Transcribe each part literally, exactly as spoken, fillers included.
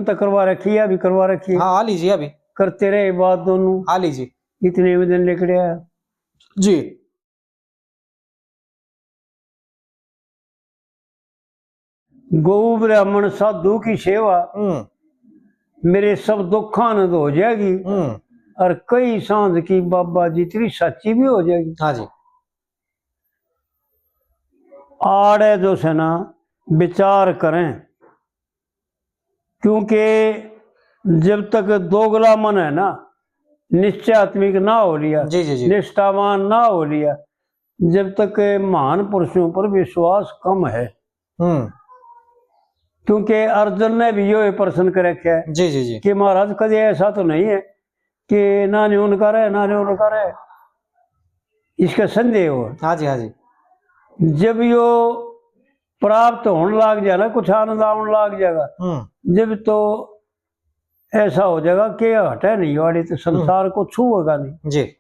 तो करवा रखी है, अभी करवा रखी है। हाँ, आ लीजिए अभी। करते रहे बात दोनों। आ लीजिए। इतने में दिन निकले। जी। गौ ब्राह्मण साधु की सेवा, हम्म। मेरे सब दुखां ने धो जाएगी। हम्म। और कई सांझ की बाबा जी तेरी साची भी हो जाएगी। हाँ जी। आड़े जो से ना विचार करें, क्योंकि जब तक दोगला मन है ना, निश्चयात्मिक ना हो लिया, जी, जी, जी। निष्ठावान ना हो लिया, जब तक महान पुरुषों पर विश्वास कम है। हम्म। क्योंकि अर्जुन ने भी यो प्रश्न कर रखा है जी, जी, जी। कि महाराज, कदे ऐसा तो नहीं है कि ना न्यू नकारे, ना न्यू नकारे, इसका संदेह हो। हाँ जी, हाँ जी। जब यो प्राप्त होने लाग जाए ना, कुछ आनंद आने लाग जाएगा, हम्म। जब तो ऐसा हो जाएगा कि हटे नहीं वाली, तो संसार हम्म। को छूएगा नहीं। जी।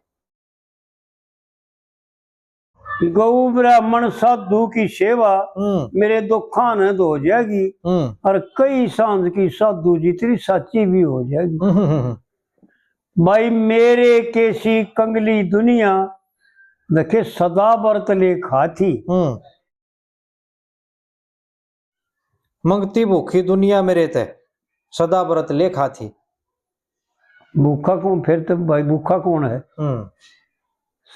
गौ ब्राह्मण साधु की सेवा, हम्म। मेरे दुखां ने धो जाएगी। हम्म। और कई सांझ की साधु जी तेरी साची भी हो जाएगी। हम्म, हम्म, हम्म। भाई, मेरे कैसी कंगली दुनिया, देखे सदा व्रत ले खाती। हम्म। मंगती भूखी दुनिया मेरे ते, सदा व्रत ले खाती। भूखा कौन, फिर तो भाई भूखा कौन है? हम्म।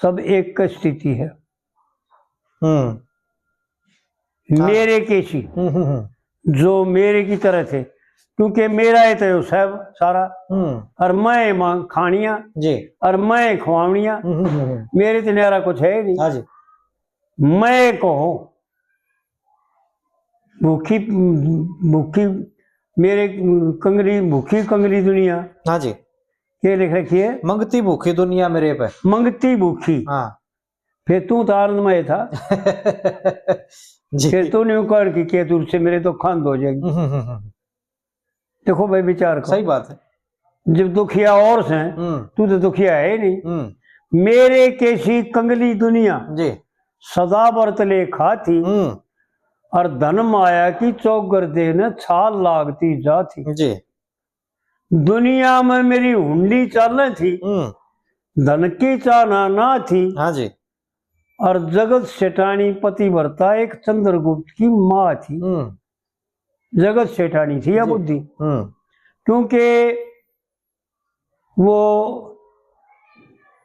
सब एक का स्थिति है। हम्म। हाँ। मेरे कैसी, हम्म, हम्म, हम्म। जो मेरे की तरह थे, क्योंकि मेरा ही तो सब सारा, हम्म। और मैं मां खानिया, जी। और मैं खवावनिया, हम्म, हम्म, हम्म। मेरे तो न्यारा कुछ है ही नहीं। हाँ जी। मैं कहो भूखी, भूखी मेरे कंगली, भूखी कंगली दुनिया। हाँ जी। ये लिख रखी है? मंगती भूखी दुनिया मेरे पे। मंगती भूखी। हाँ। फिर तू तो आनंदमय था। जी। फिर तू न्यू कर की, के दूर से मेरे तो खांद हो जाएगी। हम्म, हम्म, हम्म। देखो भाई, विचार करो। सही बात है। जब दुखिया और से, हम्म। तू तो दुखिया है ही नहीं। हम्म। मेरे कैसी कंगली दुनिया, जी। सदा व्रत ले खाती, हम्म। और धन माया की चौगर्दे ने छाल लागती जाती। जी। दुनिया में मेरी हुंडी चाले थी, हम्म। धन की चाहना ना थी। हाँ जी। और जगत सेठानी पतिव्रता एक चंद्रगुप्त की माँ थी। हम्म। जगत सेठानी थी या जी। बुद्धि। हम्म। क्योंकि वो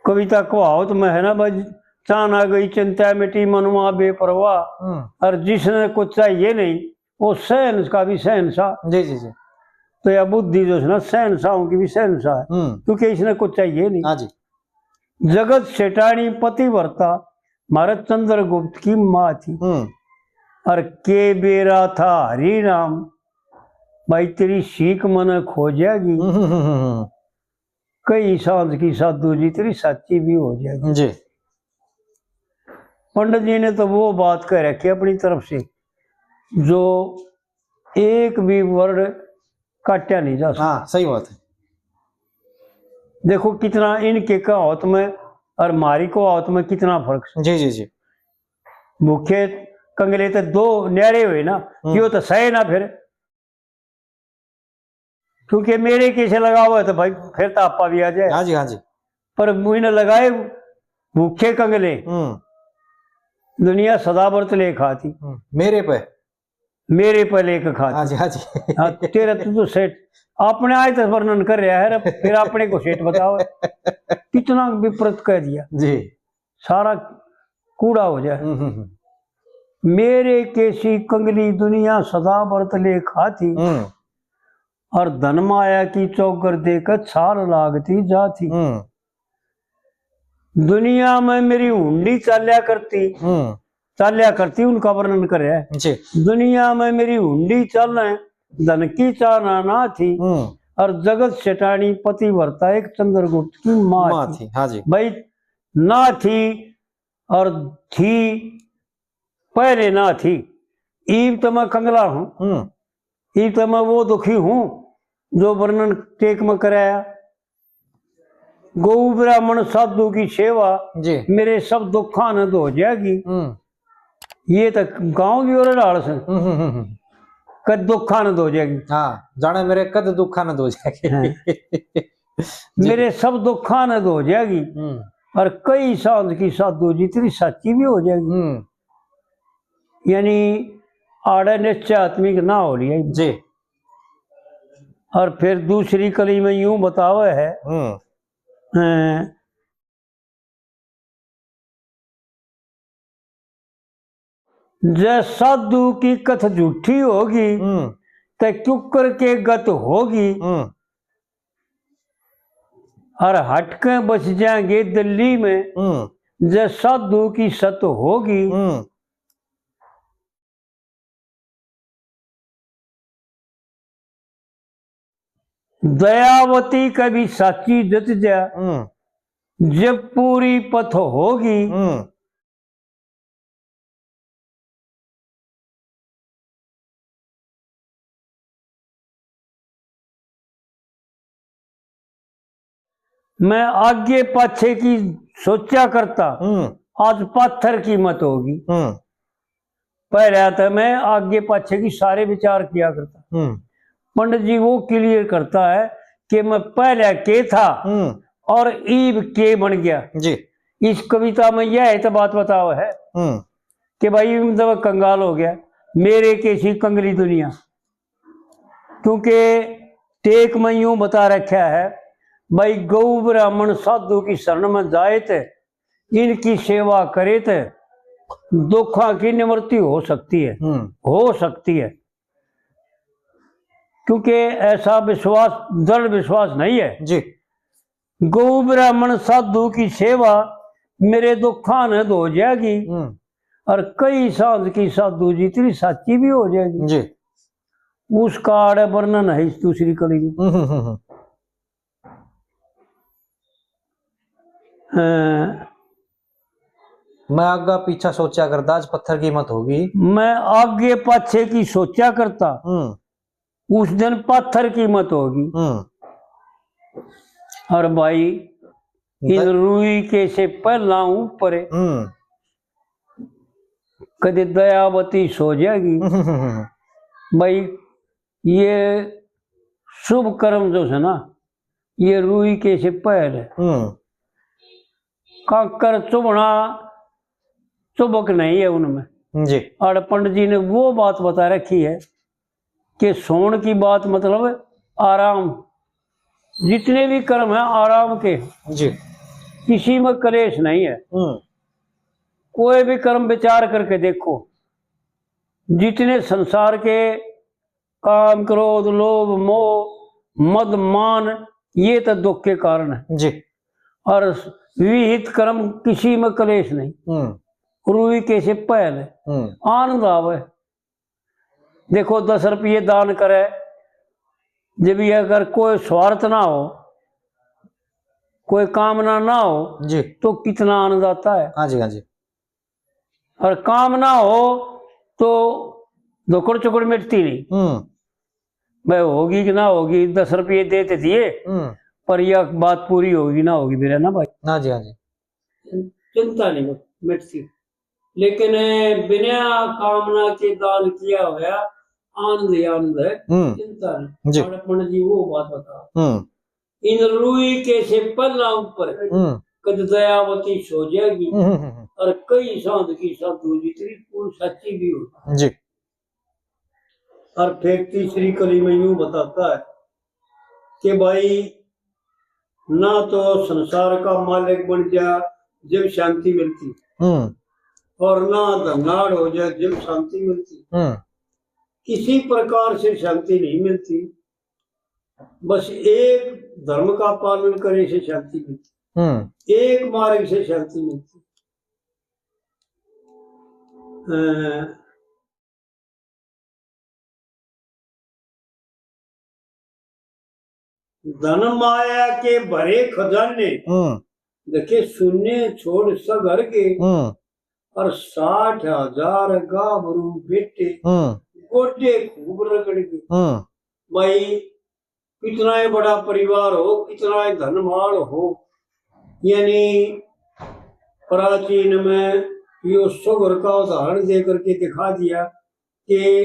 कविता कहावत में है ना भाई, चाहना गई चिंता मिटी मनुआ बेपरवाह। हम्म। और जिसने कुछ चाहिए नहीं, वो शहंशाह का भी शहंशाह। जी, जी, जी। तो यह बुद्धि जो है ना, शहंशाहों की भी शहंशाह है, हम्म। क्योंकि इसने कुछ चाहिए नहीं। हाँ जी। जगत सेठानी पतिव्रता, महाराज चंद्रगुप्त की माँ थी। हम्म। और के बेरा था हरी राम, भाई तेरी सीख मने खो जाएगी। हम्म, हम्म, हम्म, हम्म। कई सांझ की साधु जी तेरी साची भी हो जाएगी। जी। पंडित जी ने तो वो बात कह रखी अपनी तरफ से, जो एक भी word काटा नहीं जा सकता। हाँ, सही बात है। देखो कितना इनके कहावत में और म्हारी कहावत में कितना फर्क है। जी, जी, जी। भूखे कंगले तो दो न्यारे हुए ना, हम्म। यो तो सहे ना फिर, क्योंकि मेरे कैसे लगा हुआ है तो भाई फिर तो आपा भी आ जाए। हाँ जी, हाँ जी। पर मुझे लगा है भूखे कंगले, हम्म। दुनिया सदा व्रत ले खाती। हम्म, मेरे पे। मेरे पे लेके खाती। हाँ जी, हाँ जी। हाँ, तेरा तू तो सेठ, आपने आज तक वर्णन कर रहा है, फिर आपने को सेठ बताओ। कितना विपरीत कह दिया। जी। सारा कूड़ा हो जाए। हम्म, हम्म, हम्म। मेरे कैसी कंगली दुनिया सदा व्रत ले खाती। हम्म। और धन माया की चौगर्दे के छाल लागती जाती। हम्म। दुनिया में मेरी हुंडी चाल्या करती, हम्म। चाल्या करती, उनका वर्णन करे है। जी। दुनिया में मेरी हुंडी चाले, धन की चाहना ना थी, हम्म। और जगत सेठानी पतिव्रता एक चंद्रगुप्त की माँ माँ थी। थी, हाँ जी। भाई, ना थी और थी, पहले ना थी, ईब तो मैं कंगला हूँ, हम्म। ईब तो मैं वो दुखी हूँ जो वर्णन टेक में कराया। गौ ब्राह्मण साधु की सेवा, जी। मेरे सब दुखां ने धो जाएगी। हम्म। ये तो गांव भी और ढाल से। हम्म, हम्म, हम्म, हम्म। कद दुखानंद हो जाएगी। हाँ, जाने मेरे कद दुखानंद हो जाएगी। हाँ। जी। मेरे सब दुखानंद हो जाएगी। हम्म। और कई सांध की साधु जितनी साची भी हो जाएगी। हम्म। यानी आड़े निश्चय आत्मिक ना हो लिया। जी। और फिर दूसरी कली में यूं बतावे है, हम्म। अ, जै साधु की कथ झूठी होगी, हम्म। ते क्यूकर के गत होगी। हम्म। और हटके बस जाएंगे दिल्ली में, हम्म। जै साधु की सत होगी। हम्म। दयावती कभी साची जत जा, हम्म। जब पूरी पथ होगी। हम्म। मैं आगे पाछे की सोचा करता, हम्म। आज पाथर की मत होगी। हम्म। पहले तो मैं आगे पाछे की सारे विचार किया करता। हम्म। पंडित जी वो क्लियर करता है कि मैं पहले के था, हम्म। और ईब के बन गया। जी। इस कविता में यह है तो बात बताओ है, हम्म। कि भाई, मतलब, कंगाल हो गया, मेरे कैसी कंगली दुनिया। क्योंकि टेक में यूं बता रखा है, भाई, गौ ब्राह्मण साधु की शरण में जाए ते, इनकी सेवा करे ते दुखों की निवृत्ति हो सकती है, हम्म। हो सकती है। क्योंकि ऐसा विश्वास, दृढ़ विश्वास नहीं है। जी। गौ ब्राह्मण साधु की सेवा मेरे दुखानंद हो जाएगी। हम्म। और कई सांध की साधु जितनी साची भी हो जाएगी। जी। उसका आड़े वर्णन है इस दूसरी कली में। हम्म, हम्म, हम्म। अ, मैं आगा पीछा सोचा करता, आज पत्थर की मत होगी। मैं आगे पाछे की सोचा करता, हम्म। उस दिन पत्थर की मत होगी। हम्म। और भाई, इन द- रुई के से पहला ऊपर, हम्म। कदे दयावती सो जाएगी। हम्म। भाई, ये शुभ कर्म जो है ना, ये रुई के से पहल है। हम्म। कांकर चुभना चुभक नहीं है उनमें। जी। और पंडित जी ने वो बात बता रखी है कि सोण की बात, मतलब आराम, जितने भी कर्म हैं आराम के, जी। किसी में कलेश नहीं है। हम्म। कोई भी कर्म विचार करके देखो, जितने संसार के काम, क्रोध, लोभ, मोह, मद, मान, ये तो दुख के कारण है। जी। और विहित कर्म, किसी में कलेश नहीं। हम्म। रुई के से पहल है। हम्म। आनंद आवे। देखो, दस रुपये दान करे, जब ये अगर कोई स्वार्थ ना हो, कोई कामना ना हो, जी। तो कितना आनंद आता है। हाँ जी, हाँ जी। और काम ना हो तो धोकड़ चोकड़ मिटती नहीं। हम्म। भाई, होगी कि ना होगी, दस रुपये दे तो दिए, हम्म। पर यह बात पूरी होगी ना होगी मेरा ना भाई। हाँ जी, हाँ जी। चिंता नहीं मिटती। लेकिन बिना कामना के दान किया हुआ आनंद ही आनंद है, हम्म। चिंता नहीं। जी। और पंडित जी वो बात बता। हम्म। इन रुई के से पहला ऊपर, हम्म। कद दयावती सो जाएगी। हम्म, हम्म, हम्म। और कई सांध की साधु जितनी पूर्ण साची भी हो। जी। और फिर तीसरी कली में यूं बताता है कि भाई, ना तो संसार का मालिक बन जा जब शांति मिलती, हम्म। और ना धनाढ़ हो जा जब शांति मिलती। हम्म। किसी प्रकार से शांति नहीं मिलती। बस एक धर्म का पालन करे से शांति मिलती, हम्म। एक मार्ग से शांति मिलती। अ, धन माया के भरे खजाने, हम्म। देखे सुने छोड़ सगर के, हम्म। और साठ हजार गाभरू बेटे, हम्म। गोडे खूब रगड़ के। हम्म। भाई, कितना ही बड़ा परिवार हो, कितना ही धनमाल हो, यानी प्राचीन में यो सगर का उदाहरण दे करके दिखा दिया कि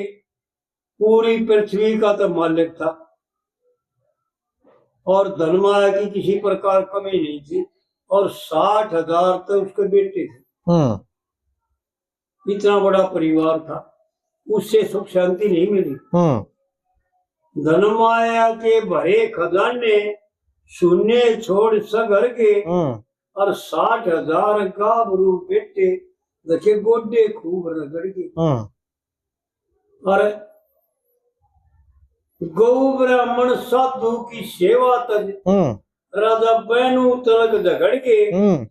पूरी पृथ्वी का तो मालिक था और धन माया की किसी प्रकार कमी नहीं थी, और साठ हजार तो उसके बेटे थे। हम्म। इतना बड़ा परिवार था, उससे सुख शांति नहीं मिली। हम्म। धन माया के भरे खजाने, सुन्ने छोड़ सगर के, हम्म। और साठ हजार गाभरू बेटे, देखे गोडे खूब रगड़ के। हम्म। और गौ ब्राह्मण साधु की सेवा तज, हम्म। राजा बहनू तलक झगड़ के, हम्म।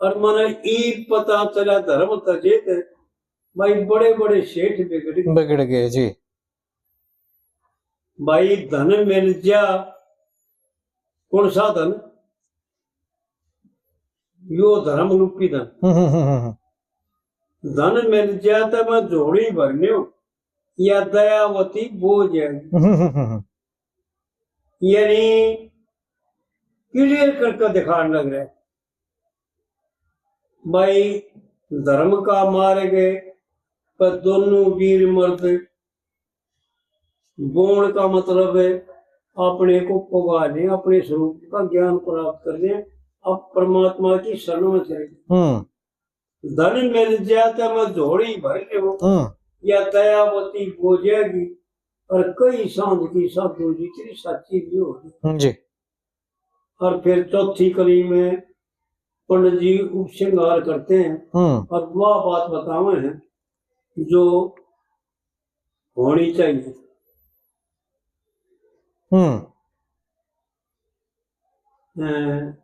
और मने ई पता चला धर्म तजे ते, भाई, बड़े बड़े सेठ बिगड़ गए। बिगड़ गए जी। भाई, धन मिल जा, कौन सा धन? यो धर्म रूपी धन। हम्म, हम्म, हम्म, हम्म। धन मिल जा तो मैं झोली भरन्यो, या दयावती बोझ है। हम्म, हम्म, हम्म, हम्म। यानी clear करके दिखाने लग रहा है। भाई, धर्म का मार्ग पर दोनों वीर मर्द बोण का मतलब है अपने को पगा लें, अपने स्वरूप का ज्ञान प्राप्त कर लें, अब परमात्मा की शरण में चले। हम्म। धन मिल जाए तो मैं झोली भर ल्यो, हम्म। या दयावती बोझेगी, और कई सांझ की साधु जी तेरी साची भी होगी। हम्म जी। और फिर चौथी कली में पंडित जी उपसंहार करते हैं, हम्म। और वह बात बतावे हैं जो होनी चाहिए। हम्म। अ,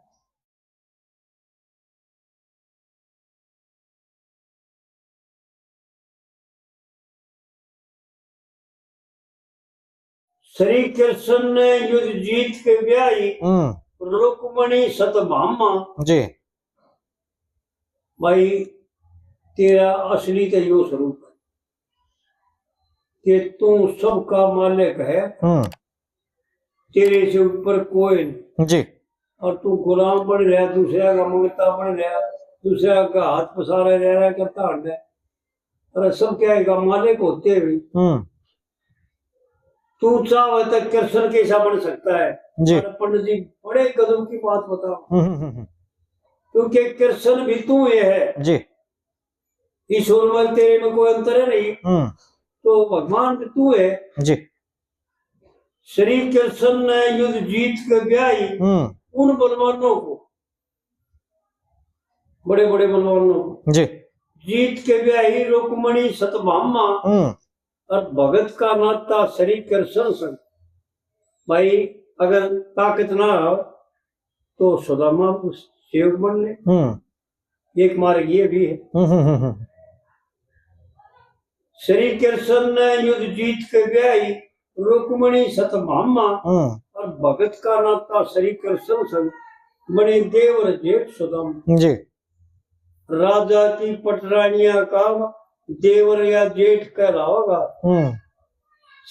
श्री कृष्ण ने युद्ध जीत के ब्याही, हम्म। रुक्मणी सतभामा। जी। भाई, तेरा असली तो यो स्वरूप है कि तू सबका मालिक है, हम्म। तेरे से ऊपर कोई नहीं। जी। और तू गुलाम बन रहा, दूसरा का मंगता बन रहा, दूसरा का हाथ पसारा रह रहा करता हंडे। अरे, सब क्या है का मालिक होते हुए हम्म। तू चाहे तो कृष्ण कैसा बन सकता है? जी। अरे पंडित जी, बड़े गजब की बात बताओ। हम्म, हम्म, हम्म। क्योंकि कृष्ण भी तू ही है। जी। ईश्वर में तेरे में कोई अंतर है नहीं। हम्म। तो भगवान भी तू है। जी। श्री कृष्ण ने युद्ध जीत के ब्याही हम्म। उन बलवानों को, बड़े बड़े बलवानों को। जी। जीत के ब्याही रुक्मणी सतभामा हम्म। और भगत का नाता श्री कृष्ण संग। भाई, अगर ताकत ना हो तो सुदामा सेवक बन ले। हम्म। एक मार्ग ये भी है। हम्म, हम्म, हम्म, हम्म। श्री कृष्ण ने युद्ध जीत के ब्याही रुक्मणी सतभामा हम्म। और भगत का नाता श्री कृष्ण संग बने देवर जेठ सुदामा। जी। राजा की पटरानिया का देवर या जेठ कहलाओगा। हम्म।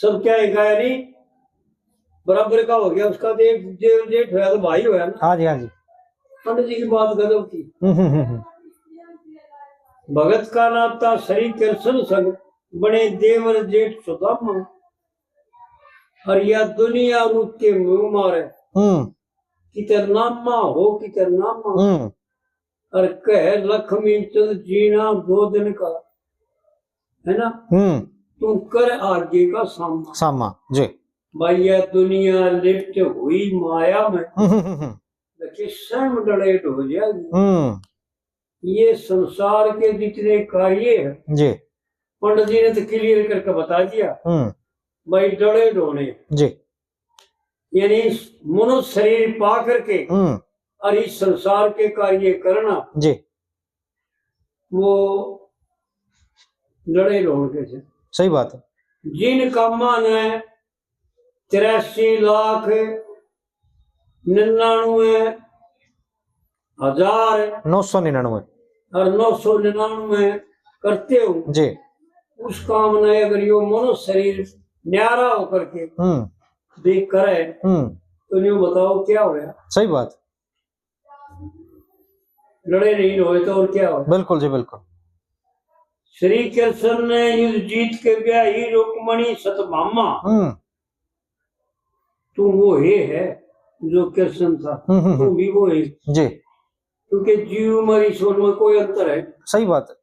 सब क्या है, गाय नहीं बराबर का हो गया, उसका तो एक देवर जेठ होया तो भाई होया ना। हाँ जी, हाँ जी। पंडित जी की बात गजब थी। हम्म, हम्म, हम्म, हम्म। भगत का नाता श्री कृष्ण संग बने देवर जेठ सुदामा। और या दुनिया रूप के मुंह मारे। हम्म। किते नामा हो, किते नामा। हम्म। और कह लक्ष्मी चंद जीना दो दिन का, है ना? हम्म। तू कर आगे का सामना। सामा, जी। भाई, या दुनिया लिप्त हुई माया में। हम्म, हम्म, हम्म, हम्म। देखिए, स्वयं डलेट हो जाएगी। हम्म। ये संसार के जितने कार्य हैं, जी। पंडित जी ने तो clear करके बता दिया। हम्म। भाई, डलेट होने। जी। यानी मनुष्य शरीर पा करके हम्म। और इस संसार के कार्य करना, जी। वो डलेट होने के। सही बात है। जिन कामां ने तिरासी लाख निन्यानवे हजार नौ सौ निन्यानवे। और नौ सौ निन्यानवे करते हो जी। उस काम ने अगर यो मनुष्य शरीर न्यारा होकर के हम्म। भी करे, हम्म। तो न्यू बताओ क्या होया? सही बात। डलेट नहीं होए तो और क्या होए? बिल्कुल जी, बिल्कुल। श्री कृष्ण ने युद्ध जीत के ब्याही रुक्मणी सतभामा। हम्म। तू वो हे है जो कृष्ण था, हम्म, हम्म, तू हम्म। भी वो है। जी। क्योंकि जीव और ईश्वर में कोई अंतर है? सही बात है।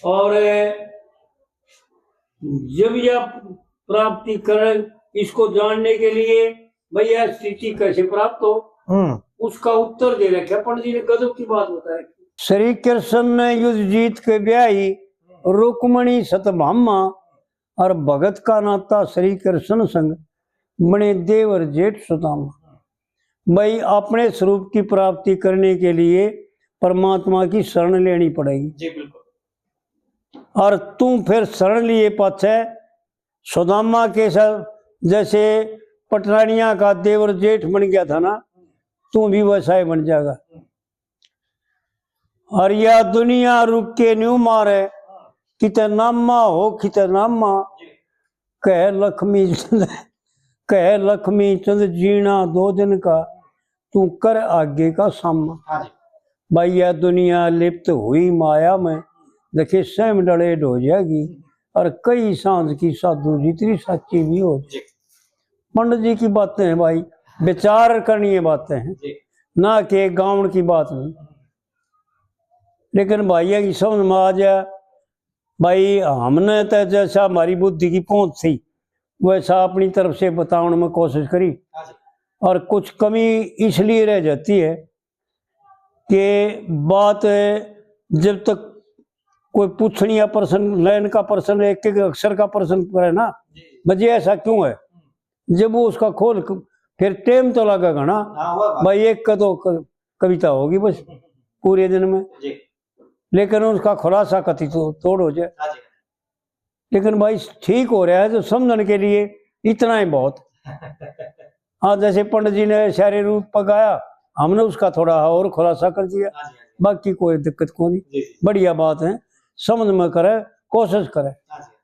और जब यह प्राप्ति कर, इसको जानने के लिए भाई यह स्थिति कैसे प्राप्त हो, हम्म। उसका उत्तर दे रखे पंडित जी ने, गजब की बात बताई। श्री कृष्ण ने युद्ध जीत के ब्याही रुक्मणी सतभामा, और भगत का नाता श्री कृष्ण संग बने देवर जेठ सुदामा। भाई, अपने स्वरूप की प्राप्ति करने के लिए परमात्मा की शरण लेनी पड़ेगी। जी, बिल्कुल। और तू फिर शरण लिए पाछे सुदामा के साथ जैसे पटरानिया का देवर जेठ बन गया था ना, तू भी वैसा ही बन जाएगा। और या दुनिया रुक के न्यू मारे, किते नामा हो, किते नामा। कह लक्ष्मी चंद, कह लक्ष्मी चंद जीना दो दिन का, तू कर आगे का सामना। हाँ जी। भाई, या दुनिया लिप्त हुई माया में, देखे, सैम डले ढो जाएगी। और कई सांझ की साधु जितनी साची भी हो जाए। जी। पंडित जी की बातें हैं भाई, विचार करनी है बातें हैं, जी। ना के गावण की बात नहीं। लेकिन भाइयों की समझ में आ जाए, भाई, हमने तो जैसा हमारी बुद्धि की पहुंच थी, वैसा अपनी तरफ से बताने में कोशिश करी। हाँ जी। और कुछ कमी इसलिए रह जाती है कि बात जब तक कोई पूछनिया प्रश्न, लाइन का प्रश्न, एक एक अक्षर का प्रश्न करे ना, जी। बजे ऐसा क्यों है? जब वो उसका खोल क-, फिर टाइम तो लगेगा ना। हाँ, वो बात। भाई, एक का तो क-, कविता होगी बस पूरे दिन में। जी। लेकिन उसका खुलासा कति तो तोड़ हो जाए। हाँ जी। लेकिन भाई, ठीक हो रहा है तो समझने के लिए इतना ही बहुत। हाँ, जैसे पंडित जी ने सारे रूप पर गाया, हमने उसका थोड़ा और खुलासा कर दिया। हाँ जी, हाँ जी। बाकी कोई दिक्कत को नहीं। जी, जी। बढ़िया बात है, समझ में करे, कोशिश करे। हाँ जी।